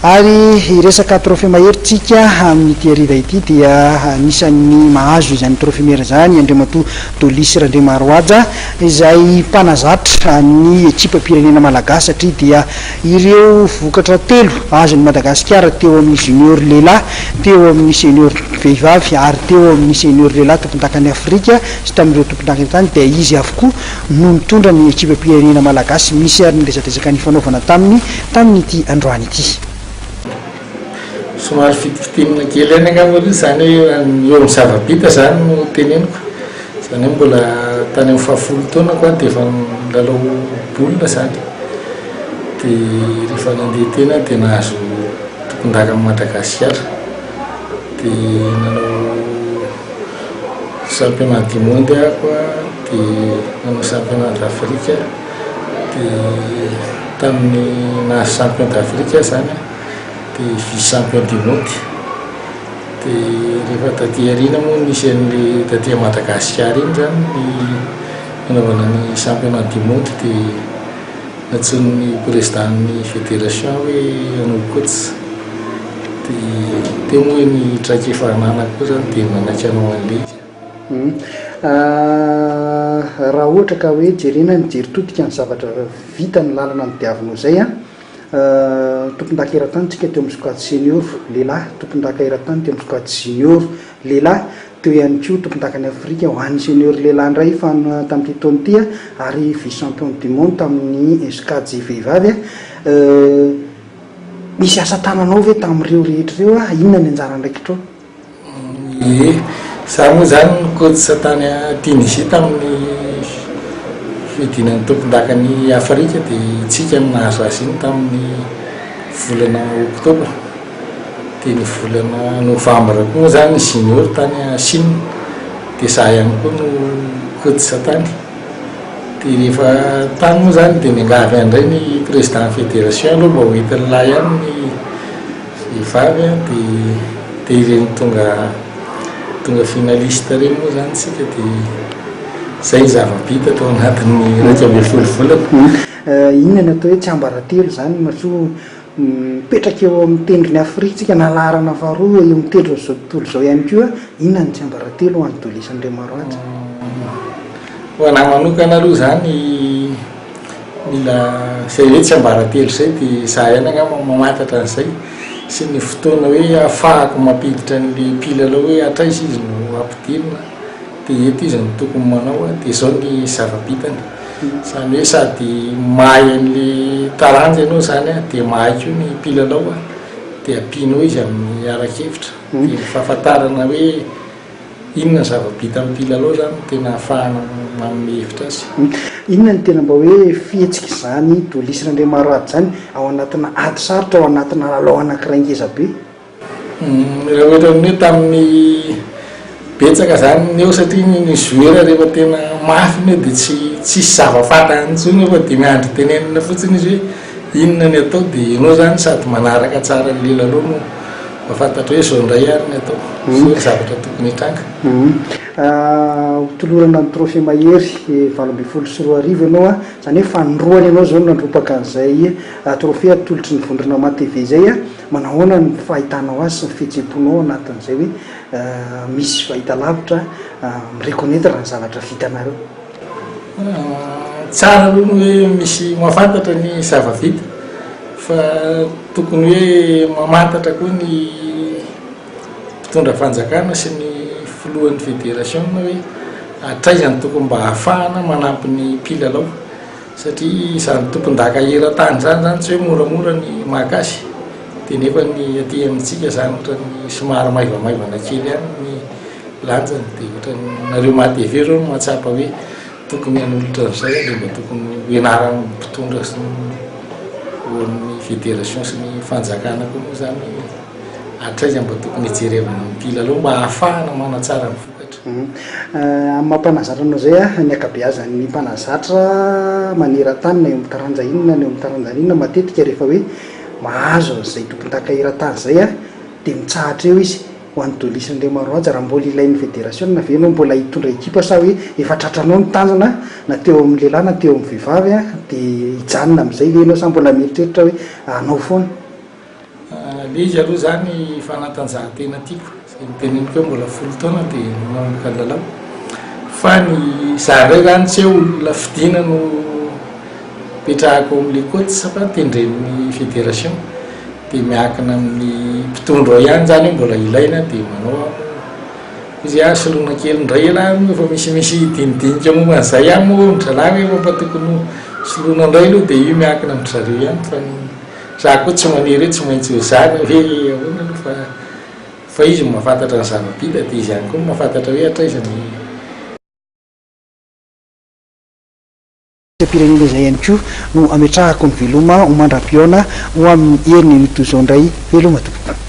Ary hiresaka trophée mahery tsika amin'ity hariva ity dia anisan'ny mahazo izany trophée mahery izany Andriamatoa Dolisy Randriamarohaja izay mpanazatra ny ekipam-pirenena malagasy satria dia ireo vokatra telo azon'i Madagasikara teo amin'ny junior lehilahy, teo amin'ny senior vehivavy ary teo amin'ny senior lehilahy tompondakan'i Afrika sy tamin'ireo tompondaka eran-tany dia izy avokoa no nitondra ny ekipam-pirenena malagasy. Misy ary ny resadresaka nifanaovana taminy tamin'ity androany ity. Somary fitifitinina kely ihany angamba aloha izany hoe eo amin'ny zava-bita izany no teneniko. Izany hoe mbola tany amin'ny fahafolo taonako aho dia efa nilalao baolina izany. Dia rehefa nandeha teny aho dia nahazo tompondakan'i Madagasikara. Dia nanao championnat du monde aho dia nanao championnat d'Afrique. Dia tamin'ny nahazo champion d'Afrique aho izany dia vice champion du monde. Dia rehefa taty aoriana moa nisy an'ilay taty Madagasikara iny izany ny nanaovana ny championnat du monde dia nantsoin'ny président-n'ny fédération aho hoe hanao coach. Dia teo moa ny traikefa ananako koa izany dia nanaiky hanao an'ilay izy. Raha ohatra ka hoe jerena ny jery todika ny zavatra vita ny lalana nodiavinao izay an, tompondaka eran-tany tsika teo amin'ny sokajy senior lehilahy, tompondaka eran-tany teo amin'ny sokajy junior lehilahy, teo ihany koa tompondakan'i Afrika ho an'ny senior lehilahy indray fa tamin'ity taona ity an, ary vice champion du monde tamin'ny sokajy vehivavy an. Nisy asa tananao ve tamin'ireo rehetra ireo an? Inona ny anjara andraikitrao? Ie, za moa zany ni-coach tany Tunisie tamin'ny fiadiana ny tompondakan'i Afrika dia tsika no nahazo azy iny tamin'ny volana oktobra. Dia ny volana novambra koa moa zany ny junior tany Chine dia za ihany koa no coach tany. Dia rehefa tany moa zany dia niangavy ahy indray ny président fédération aloha mba ho entin'ny lahy ihany ny Vehivavy an, dia dia ireny tonga tonga finaliste ireny moa izany isika dia izay ny zava-bita tao anatin'ny 11 volana. Inona ny atao hoe tsiambaratelo izany matoa mipetraka eo amin'ny tendron'i Afrika isika na laharana faharoa eo amin'ny tendron'izao tontolo izao ihany koa, inona ny tsiambaratelo ho an'i Dolis Andriamarohaja? Ho anà manokana aloha izany Mila izay hoe tsiambaratelo izay dia izaho ihany angamba no mamantatra an'izay sy ny fotoana hoe ahafahako mampiditra an'ilay mpilalao hoe hatraiza izy no ampidirina dia eto izy no tokony manao dia izao ny zava-bitany. Izany hoe sady mahay an'ilay taranja ianao izany dia mahay koa ny mpilalao dia ampianao izy amin'ny ara-kevitra dia ny fahafantarana hoe Inona ny zava-bita amin'ny mpilalao izany no tena ahafahana manome hevitra azy? Inona no tena mba hoe fihetsik'izany Dolisy Randriamaroady izany ao anatina ady sarotra, ao anatina lalao anankiray ngeza be? Raha ohatran'ny hoe tamin'ny betsaka izany ny eo satria ny joueur rehefa tena mafy ny eo dia tsy tsisy zava-pantany intsony eo fa dia miandry tenenina fotsiny izy hoe inona ny atao dia ianao izany sady manaraka tsara an'ilay lalao no Mba fantatro hoe izao indray ary ny atao, izao ny zavatra tokony hitranga. Ho tolorana ny Trophée Mahery 2018 ianao an, izany hoe fanindroany ianao izao no nandrombaka an'izay trophée atolotry ny vondrona MATV izay an, manahoana ny fahitanao azy sy ny fihetseham-ponao anatin'izay hoe misy fahitalavitra mi-reconnaitre ny zavatra vitanareo? Tsara aloha ny hoe misy mahafantatra ny zava-bita fa tokony hoe mamantatra koa ny mpitondra fanjakana sy ny filohan'ny federasiona hoe hatraiza no tokony mba hahafahana manampy ny mpilalao satria izany tompondaka eran-tany izany izany tsy hoe moramora ny maka azy dia nefa ny aty amintsika izany ohatran'ny somary maivamaivana kely ihany ny lanjany dia ohatran'ny nareo maha-TV zao no mahatsapa hoe tokony hanolotra an'izay dia mba tokony ho ianaran'ny mpitondra sy ny eo amin'ny fédération sy ny fanjakana koa moa zany hatraiza mba tokony hijerevana ny mpilalao mba hahafahana manatsara ny vokatra. Amin'ny maha mpanazatra anao izay, ny ankabeazan'ny mpanazatra maneran-tany na eo amin'ny taranja inona na eo amin'ny taranja inona matetika rehefa hoe mahazo an'izay tompon-daka eran-tany izay dia mitsahatra eo izy. Ho an'i Dolis Andriamarohaja, raha mbola ilain'ny federasiona ve ianao mbola hitondra ekipa sa hoe efa tratranao ny tanjona na teo amin'ny lehilahy na teo amin'ny vehivavy dia hijanona amin'izay ve ianao sa mbola mieritreritra hoe hanao foana? Le izy aloha zany fanatanjahantena tiako, zay noteneniko hoe mbola folo taona dia nanomboka nilalao. Fa ny za indray zany tsy hoe olona fidiana no petrahako ao amin'le coach fa tendren'ny fédération. Dia miankina amin'ny mpitondra ao ihany zany hoe mbola ilaina dia manao aho. Hoy izy ah soloina kely indray elah moa efa misimisy dinidinika momba an'izay ihany moa hono zalahy hoe efa mba tokony ho soloina indray aloha dia io miankina amin-dry zareo ihany fa ny za koa tsy manery hoe tsy maintsy ho za na hoe ahoana aloha fa fa izy no mahafantatra ny zava-bita dia izy ihany koa no mahafantatra hoe hatraiza ny Firenena izay ihany koa no ametrahako ny veloma ho mandra-pihaona ho amin'ny heriny anio toy izao indray veloma tompoko.